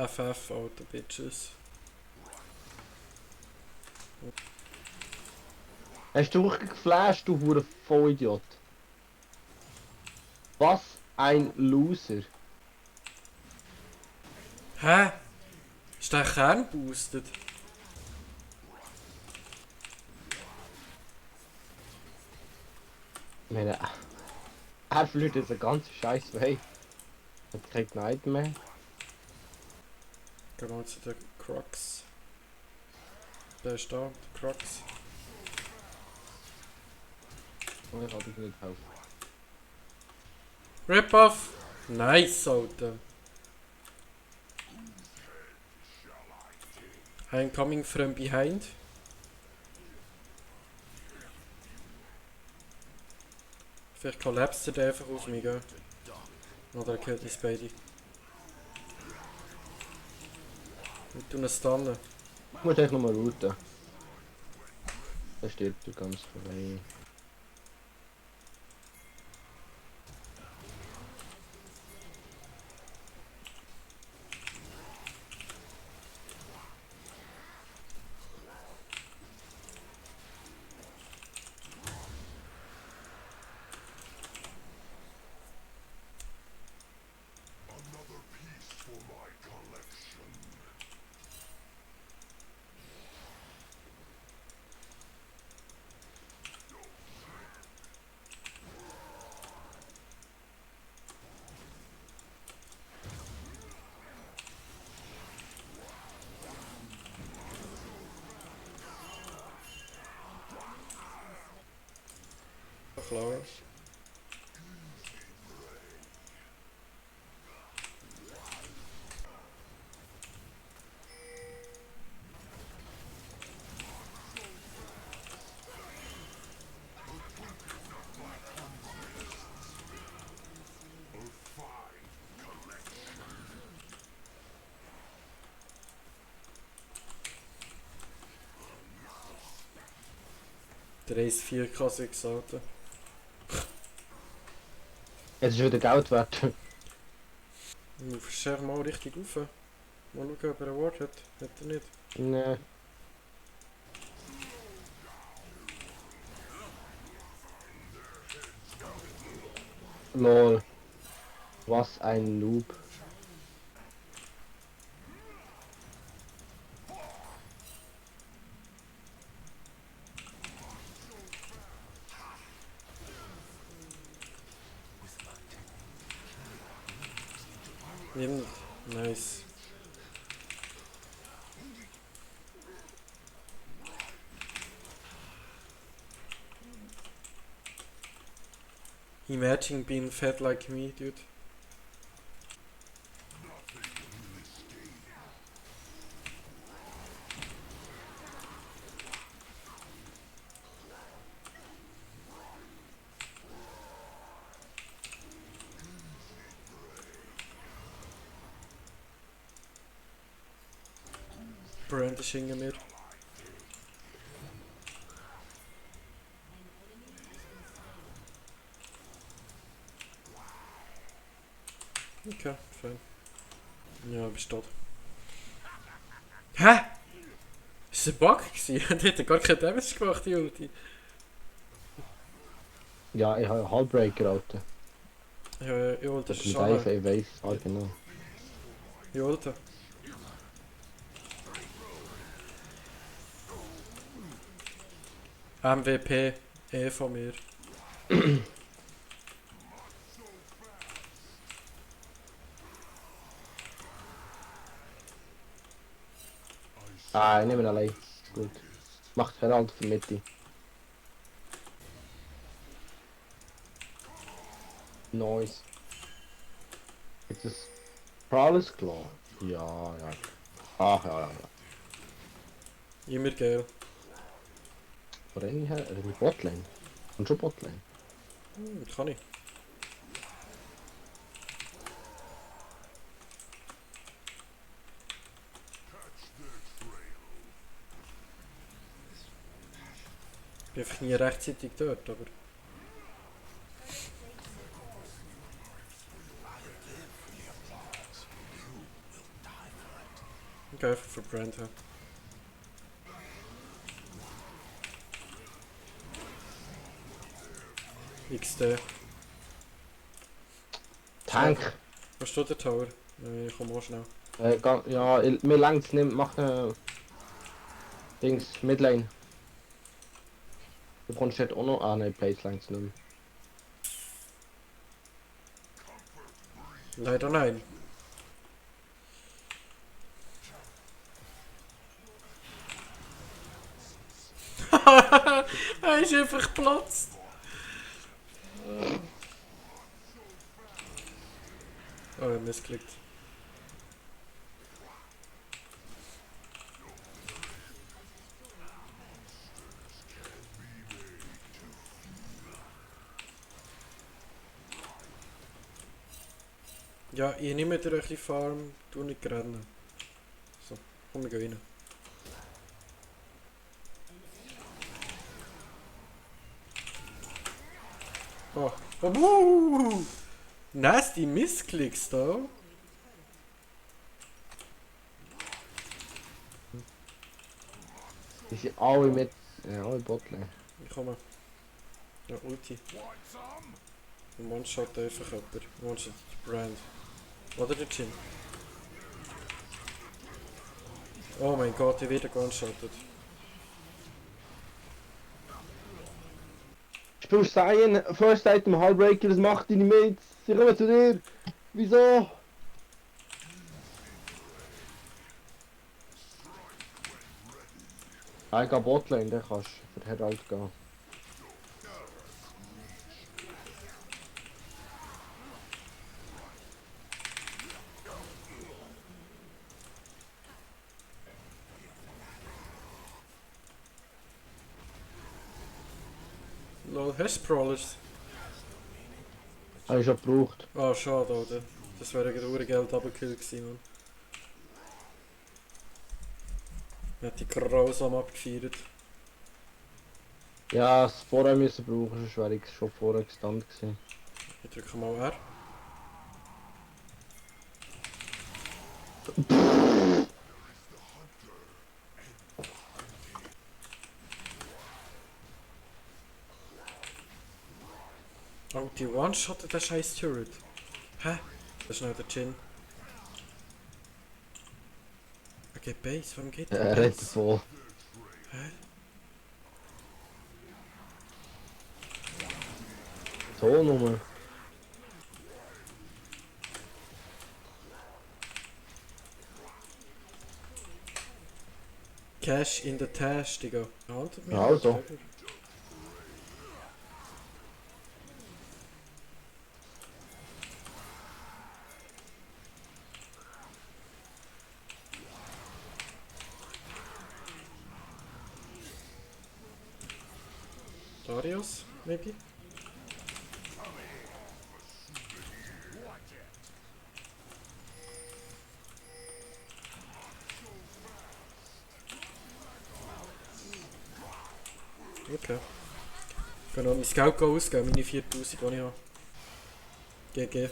FF, Alter, Bitches. Hast du wirklich geflasht, du hure Vollidiot? Was ein Loser. Hä? Ist der Kern boosted? Ich meine, er verliert jetzt einen ganzen scheiß Wave. Hat kein Knight mehr. Gehen wir zu den Crux. Der ist da, der Crux. Oh, ich kann dich nicht helfen. Rip-Off! Nice, Alter. I'm coming from behind. Vielleicht kollapst er einfach auf mich, gell? Oder er killt uns beide. Wir tun einen Stunnen. Ich muss echt nochmal routen. Da stirbt er ganz vorbei. Flowers. Der Ace 4 K6, Alter. Jetzt ist wieder Geld wert. Du verschärfst mal richtig rauf. Mal schauen, ob er einen Ward hat. Hat er nicht. Nee. Lol. Was ein Noob. Nice. Imagine being fed like me, dude. Brand ist hinter mir. Okay, fein. Ja, bist tot. Hä? Ist das ein Bug gewesen? Der hat gar keinen Damage gemacht, die Ulti. Ja, ich habe Hullbreaker, Alter. Ja, ich wollte Ich schon. weiß, ah, genau. Ich wollte. MVP von mir. Ah, ich nehme ihn allein. Gut. Macht Herald für Mitte. Nice. Jetzt ist Prowlers klar. Ja, ja. Ach, ja, ja, ja. Immer geil. Von Renny her, die Botlane. Und schon Botlane. Kann ich. Ich bin einfach nie rechtzeitig dort, aber... geh einfach für Brand haben. XD. Tank. Was steht der Tower? Ich komm auch schnell. Ja, mir langt's nicht, mach Dings, Midlane. Du brauchst halt auch noch. Ah ne, Place langt's nicht mehr. Leider nein. Er ist einfach geplatzt. Oh, er hat missgeklickt. Ja, ich nehme dir ein bisschen Farm, tu nicht rennen. So, komm, wir gehen rein. Oh, oh nasty Missklicks da. Die sind alle mit. Ja, alle Botlane. Ich komme. Ja, Ulti. Und One-Shot einfach jemand. One-Shot Brand. Oder der Jin. Oh mein Gott, ich werde one-shottet. Spielst Cyan, First Item, Hullbreaker, was macht deine Mates? Sie kommen zu dir. Wieso? Ich gehe Botlane, dann kannst du für Herald gehen. Lol, hast du Brawlers? Habe ich schon gebraucht. Ah, schade, oder? Das wäre ein Geld Double-Kill gewesen, man. Ich hätte die grausam abgefeiert. Ja, es vorher müssen brauchen, sonst wäre ich schon vorher gestunt gewesen. Ich drücke mal R. Oh, die One-Shottet der scheiß Turret. Hä? Das ist nicht der Jin. Er geht Base, warum geht der Redet Base? voll. Hä? So Nummer. Cash in the Tash, Digga. Handelt mich Ja, also. nicht, oder? Darius, maybe? Okay. Ich kann noch mein Geld ausgeben, meine 4000, die ich habe. GG.